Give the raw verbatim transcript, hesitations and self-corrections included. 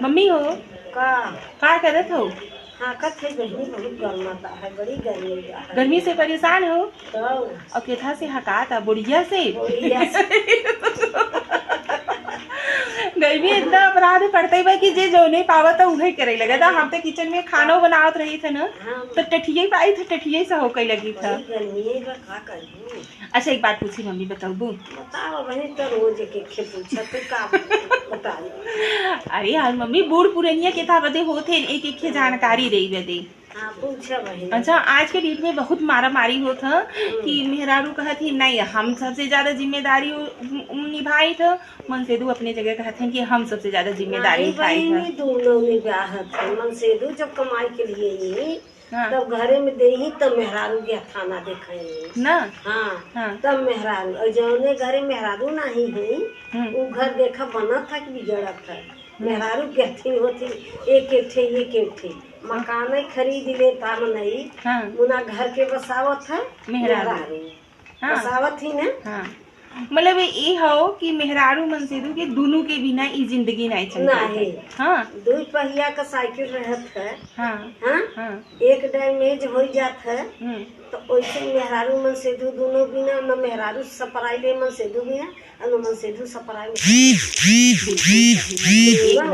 मम्मी हो, का? का करत हो? हाँ, कत है बहिनी, बहुत गर्माता है, बड़ी गर्मी बा है। गर्मी से परेशान हो? तो? और केथा से हकाता, बुढ़िया से? बुढ़िया से। गर्मी इतना अपराध पड़ते बा कि जे जौने पावत है, उहे करे लगे। तो हम तो किचन में खाना बनावत रही थे ना, हाँ। तो टठिये पाई थे, टठिये से होके लगी था। बड़ी गर्मी बा, का करी? अच्छा, एक बात पूछी मम्मी, बताबू? बताओ बहिनी, तो रोज एक एक खे पूछा, तू का बताई? अरे यार मम्मी, बूढ़ पुरनिया केथा बदे होत है, एक एक खे जानकारी रही बदे। हाँ, पूछा बहिनी। अच्छा, आज के डेट में बहुत मारा मारी होत है कि मेहरारू कहत ही, "नहीं, हम सबसे ज्यादा जिम्मेदारी उ-, उ-, निभाई थ," मनसेदू अपने जगह कहत हैं कि हम सबसे ज्यादा जिम्मेदारी नहीं उठाई बहिनी, थ। दोनों निभात है। मनसेदू जब कमाई के लिए ही हाँ। तब घरे में देही तब मेहरारू के थाना देखाई। ना? हाँ। हाँ। तब मेहरारू, और जौने घरे मेहरारू नाही है, हम्म। उ घर देखा बनत है कि बिगड़त है। हम्म। मेहरारू के हथिन होती, एक एक ठे, एक एक ठे। मकान खरीद ले ता मनई, हाँ। मुना घर के बसावत है, मेहरारू। मेहरारू। हाँ। बसावत ही ना? हाँ। मतलब ई हो कि मेहरारू मनसेदू के दुनू के बिना ई जिंदगी नहीं चल पाई। नहीं। हाँ। दुई पहिया का साइकिल रहत है। हाँ। हाँ? हाँ। एक डैमेज हो जात है, हम्म। तो ओइसे मेहरारू मनसेदू दुनू बिना, न मेहरारू सपराई ले मनसेदू बिना, और न मनसेदू सपराई ले। बिल्कुल सही।